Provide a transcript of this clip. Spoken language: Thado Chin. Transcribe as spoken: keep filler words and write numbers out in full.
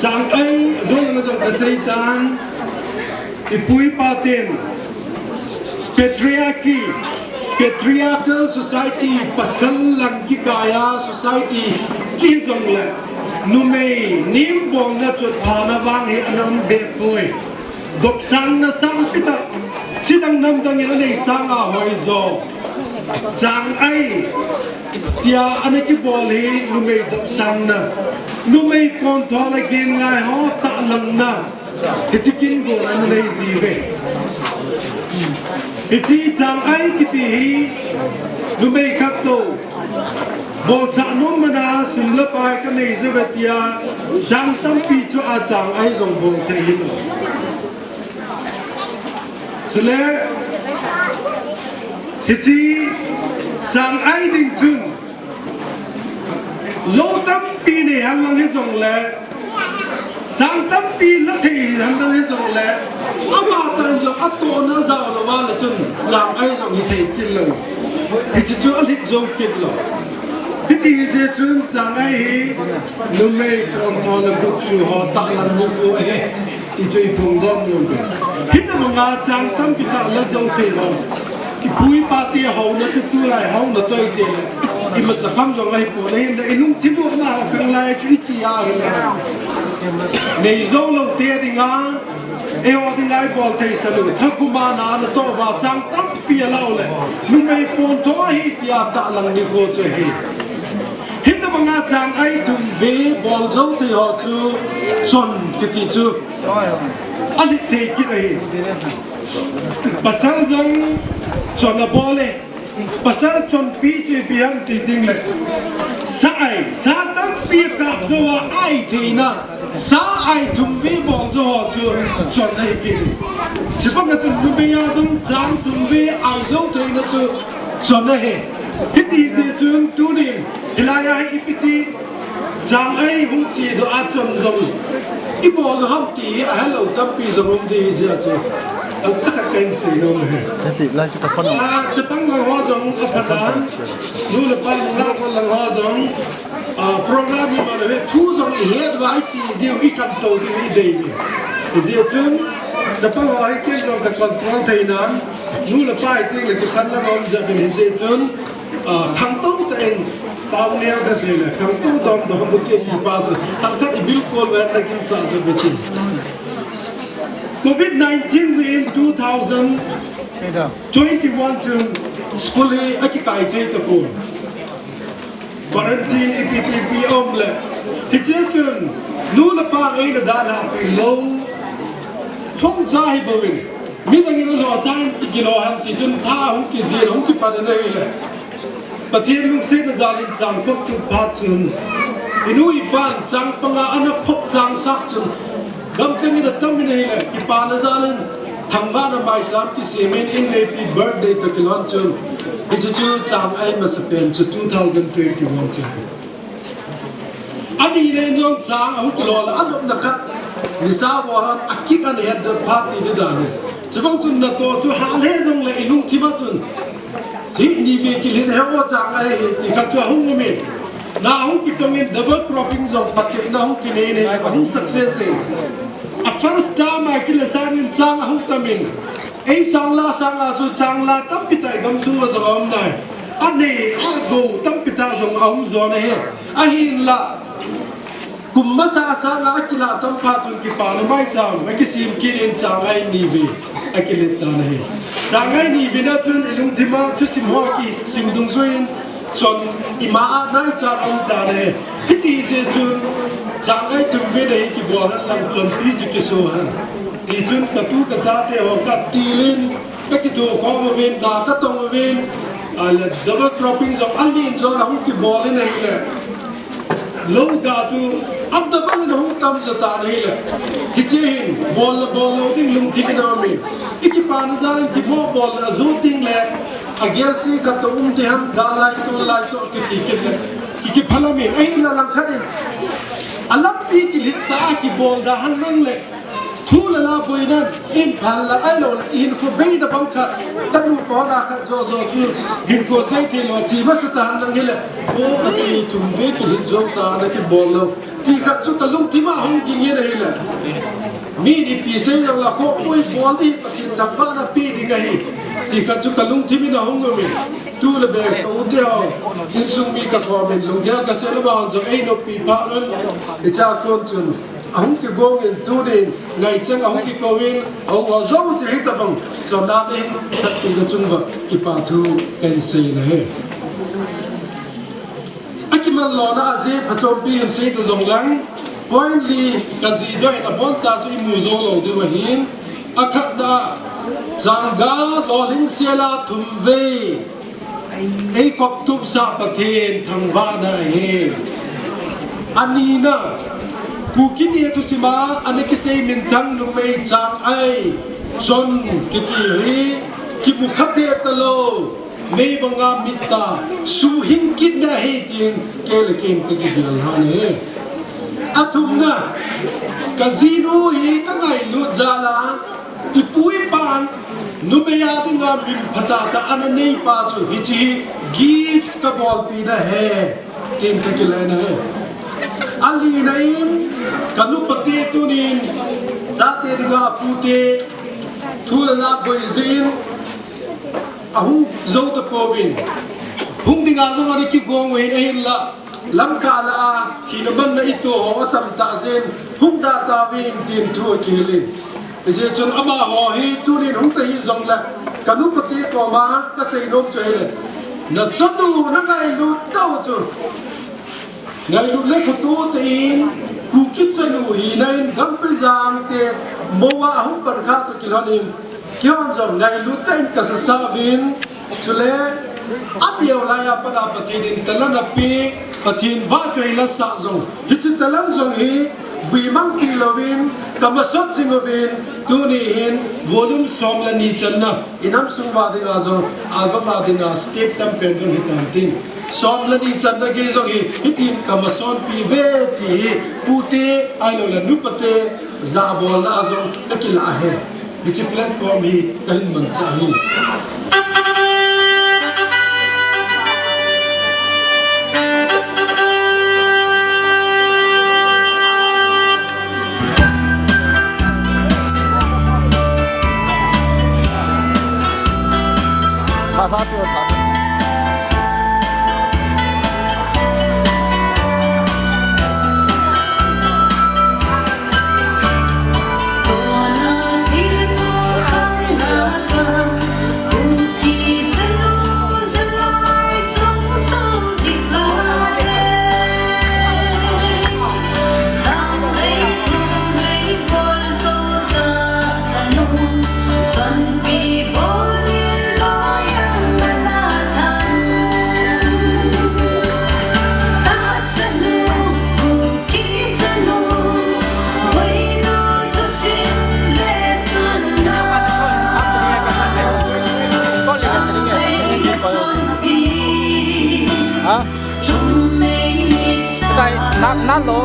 Chang ai jong jong kasei tan, ipu ipa ten patriarchy, patriarchal society, pasal lang kikaiya society kihi jongle, numei nembolna chotphana vang hi ana um be poi. Dopsangna sangpi tah, chidang namdang in anei sanga hoijo. Chang ai tia ana kibol hi numei dopsangna, numei pontho le genngai ho tahlangna, hiche kin gon ana nei jiuve. Hiche chang ai kiti hi numei khat toh bolsah nom mana sum le pai kanei jiuve tia chang tampi chu a chang ai jong bol thei hilou. Chule hiche chang ai ding chun lou tampi nei henlang hijongle, chang tampi la thei henlang hijongle, amatah in jong atohna jao louva le chun chang ai jong hithei kit lou. Hiche chu alhit jou kit lou. Hiti hijeh chun chang ai hi numei pontho le gupchu ho tahlang nikho ahi, ti chu iphongdoh nom e. Hitobanga chang tampi tah la jou thei ho, ipu ipa te houna chu tulai houna choi tele, imacha kham jong ahipon ahinla, ilungthim u naho khanglai chu iche ahile, nei jou lou te dinga, eiho dinga ibol thei sa lou, thaguma na natoh uva chang tampi alah ule, numei pontho ahi tia tahlang nikho chu ahi. Hitobanga chang ai thum vei bol jou thei ho chu chon kiti chu alhit thei kit ahi. Pasal jong chon abol e. Pasal chonpi chu ipi ham ti ding le, sa ai, sa tampi kap jouva ai theina, sa ai thum vei bol jou ho chu chon ahi kit e. Chubanga chun numei a jong chang thum vei ai jou theina chu chon ahi. Hiti jeh chun tunin hilai a hi ipi ti chang ai hung chedoh a chon jong ibol u ham ti hi ahelou tampi jong um ding ahi jeh chun, alcha khat kahin sei nom e. Chapang lang ho jong aphanan, nu le pa nunga kon lang ho jong, program hi mana ve thu jong ihet uva iche diu, ikhantou diu idei uve. Hijeh chun chapang ho hi ken jong ka control theinan, nu le pa hi tengle kiphan lam um jeh uvin hijeh chun, khangtou tah in pao neo kasei le, khangtou dom dom ute ti pa chu, halkhat ibilkol uva naginsah jeh uve ti. Covid nineteen jeh in two thousand twenty-one chun school hi akikai thei tapon. Quarantine ipi ipi ipi aum le, hiche chun nu le pa eina dalhapui lou, thongcha hibouvin, midang in alhosang in ikilou hen ti chun tha hung kijin hung kipan in ahile, Pathen lungsetna jal in chang khop tup phat chun, inu ipan chang panga ana khop chang sah chun, damchang in atam in ahile, kipana jal in thangvahna maicham kisem in, inneipi birthday toh kilhon chun, hiche chu chang ai masapen chu two thousand twenty-one chu. Anina in jong chang ahung kilhon le, anopna khat, nisa bol hon akikan het jat phat ti di dan hi. Chubang chun natoh chu hal he jongle ilungthim a chun, hi nive kilhin he o chang ai hi ti khat chu ahung um in. Na ahung kitong in double cropping jong patepna hung kinei in ahung success in. A first term a kila sangin chang ahung tam in. Ei chang la sanga chu chang la tampi tah igamsung a jong aum nai. Anei agou tampi tah jong aum jo ahi. Ahinla, kum masa sanga akilah tam phat chun kipana maicham akisem kit in chang ai nive akilet tan ahi. Chang ai nive na chun ilungthim a thusim ho akisim dungjuiyin chon ima a naichat aum tan ahi. Hiti jeh chun chang ai thum vei na hi kibol hen lang chonpi chu kiso hen. Tichun katu kachate ho katil in, kakithokhom uvin, na katong uvin, ahile double cropping jong alen jong ahung kibol in ahile, lou ga chu adouble in ahung tam jo tan ahile, hiche hin bol le bol lou ding lungthim in aumin, ikipana jal in kibolbol le ajo tengle, agelse khat toh um ding ham, dalhai tollai toh kiti kit le, iki, kiphalam in, ahinla langkhat in alampi kilhit tah a kibol da henlang le, thu le la boinan, in phan la ahiloule hinkho beina bang khat, tanu pona khat jojo chu hinkho sei theilou che masa ta henlang hile, o kati thum vei kilhit jou tan akibol lou. Ti khat chu ka lungthim a hung ging in ahile. Mi in ipi sei jongle, khohpui bol ding, Pathen thangvahna pe ding ahi. Ti khat chu ka lungthim in ahung um in. Tule be ka u te ho, insung mi ka khom in, lunggel ka sel a, amahon jong ei noppi phat un, hiche a kon chun ahung kigong in, tunin ngaichang ahung kikou in, ahung ho jouse hi tabang, chonna te hin khat pi ka chung uva kipa thu kahin sei na ahi. Akiman lona a jeh phachompi in sei ta jong lang, point li ka ji doh in, aboncha chu imu jou lou diu ahin, akhatna, chang ga lolhing sel a thum vei ei khop tup sah Pathen thangvahna ahi. Anina, Kuki te thusim a ana kisei minthang numei chang ai, chon kiti hi, kimu kha peh talou. Mei banga mit ta, suhing kit na ahi tin, kei le kei in ka kigel lhon ahi. Athumna, ka jinu hi ka ngailut jal a, ipu ipan, numei a dinga min phatah tah ana nei pa chu hiche hi gift ka bolpi na ahi, tin ka kile na ahi. Alina in, ka nupa te tunin, chate dinga apu te, thu le la boi jin, ahung jou tapouvin, hung dinga jong ana kigong uvin ahinla, lamkah lah a thina manna itoh ho atam tah jeh in, hung da tauvin tin thu akihil in. Hijeh chun amaho hi tunin hung ta hijongle, ka nupa te koma ka seinom chu ahile, na chanu na ngailut tah u chu, ngailut le khoto tah in, Kuki chanu hina in, Gangpijang te mo a ahung pan kha toh kilhon in, keihon jong ngailut tah in ka sasa uvin, chule aneo lai a pat a Pathen in talent ape, Pathen vahchoi la sah jong, hiche talent jong hi vui mang ti louvin, ka masot jing uvin, tuni hin volume som le ni channa, inam sung uva dinga jong, album a dinga step tam pen jong hitan tin, som le ni channa gei jong hi, hitin ka masonpi uve ti hi, pute, ahiloule nupate, jabolna a jong ka kilah ahi. Hiche platform hi kahin manchah ahi. Ha? Sai, na, na lo.